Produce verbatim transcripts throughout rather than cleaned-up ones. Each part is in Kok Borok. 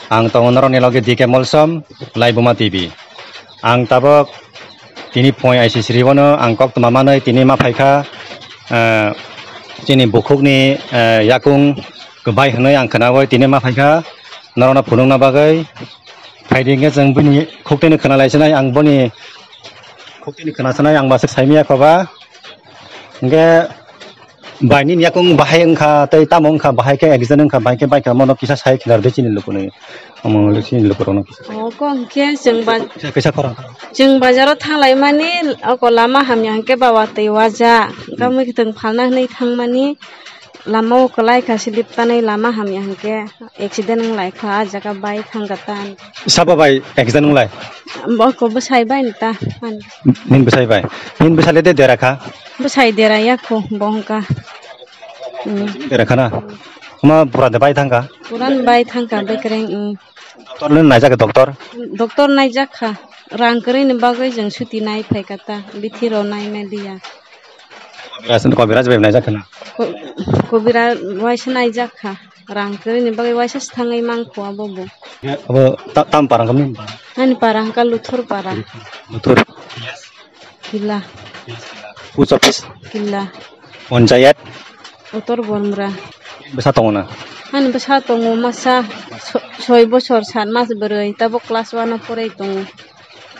Ang tongo norokni loge D K Molsom, Laibuma T V. Ang tabok tini phoi I C C riono ang koktwma manwi tini ma phaikha, eh, chini bukhukni, eh, yakung kwbai hwnwi ang khwnawi tini ma phaikha norokno phunukna bagwi. Phaidi hwnkhe chwng bini khuktwino khwnalaisinai, ang boni khuktwino khwnasinai, ang baswk saimanya khoba. Hwnkhe bai nini yakung bahai wngkha tei tamo wngkha, bahai khe accident wngkha, bahai khe baikha, mono kisa sai khwna rwdi chini lukunwi, omo chini lukurokno kisa. O kok hwnkhe chwng ba-, kisa, kisa khorang. Chwng bazaro thanglaimani oko lama hamya hwnkhe ba watwi waja, wngkha mui kwthwng phalna hwnwi thangmani. Lama o kwlai kha, slip tanwi lama hamya hwnkhe accident wng lai kha, ah jaga bai thang kha ta. Sabo bai accident wng lai? Bo ko bwsai bai ni ta. Nini bwsai bai? Nini bwsai le de dera kha? Bwsai dera ya kho, bo hwnkha. Hmm. Dera kha na? Ma pura de bai thang kha? Puran bai thang kha, bekreng, hmm. Doctor le naijak kha, doctor? Doctor naijak kha. Rang kwrwi ni bagwi jwng suti nai phai kha ta, bithi rw nai ma liya. Kobiraj, kobiraj bai naijak khwna? Ko-, kobiraj waisa naijak kha. Rang kwrwi ni bagwi waisa se thangwi man kho abo bo. Abo ta-, tam para wngkha nini para? Ani para wngkha Luthor para. Luthor. Killa. Post office? Killa. Panchayat? Uttor Bormra. Bwsa tongo na? Ani bwsa tongo masa so-, soi bosor sat mas bwrwi, tabuk class one o porai tongo.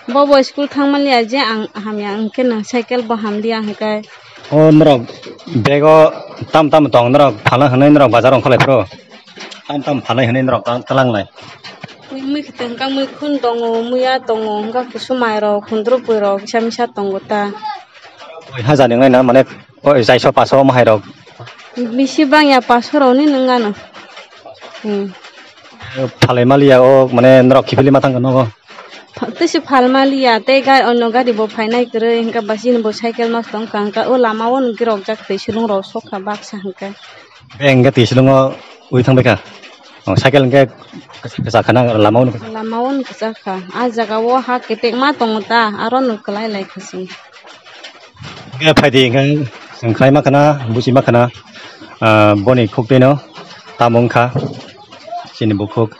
Bobo school thangmani aje ang hamya hwnkhe no cycle bo hamliya hwnkhe. O norok bego tam tam tong norok phala hwnwi norok bazar ongkha lai phuru. Tam tam phalai hwnwi norok ta-, talang lai. Mui, mui khwtwng hwnkha mui khun tongo, muya tongo, hwnkha kusu mai rok, khundru bwrwi rok kisa misa tongo ta. Oi ha jani wngnai na mane o jaiso paso omo hai rok. Bisi bangya paso rok ni nwnga no. Hmm. Phalai maliya o mane norok kiphilwi ma thangkha nogo. Pha-, tei se phalmaliya, tei ga-, onno gari bo phainai kwrwi, hwnkhe ba chini bo cycle nosto wngkha, hwnkhe o lama o nwng girokjak twi silong rok sokha baksa hwnkhe. Be hwnkhe twi silong o ui thangbai kha. O, cycle hwnkhe kwchak, kwchak khana lama o nwng kwchak. Lama o nwng kwchak kha. A jaga o ha ketekma tongo ta, aro nwng kwlai lai kha chwng. Hwnkhe phaidi hwnkhe chwng khlai ma khana, buchi ma khana, ah, boni khuk twi no tamo wngkha chini bukhuk.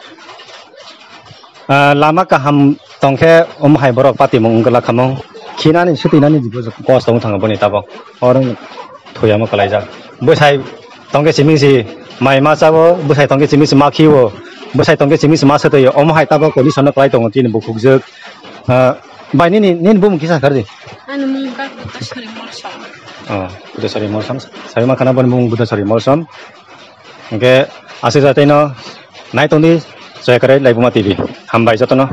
Ah, lama kaham tongkhe omo hai borok patimung wngla khamung. Khinani sutinani bo kos tong thang boni tabok. Oro thuyamo kalaijak. Bwsai tongkhe simi si mai ma chao, bwsai tongkhe simi si ma khio, bwsai tongkhe simi si ma swtwi. Omo hai tabok condition no kwlai tongo chini bukhukjwk. Ah, bai nini, nini bumung kisa sakhardi? Ani mung kha Buddhaswari Molsom. Oh, Buddhaswari Molsom. Sai ma khana boni mung Buddhaswari Molsom. Hwnkhe aswk jatwi no nai tongdi, Joyakarwi Laibuma T V. Hambai jotono.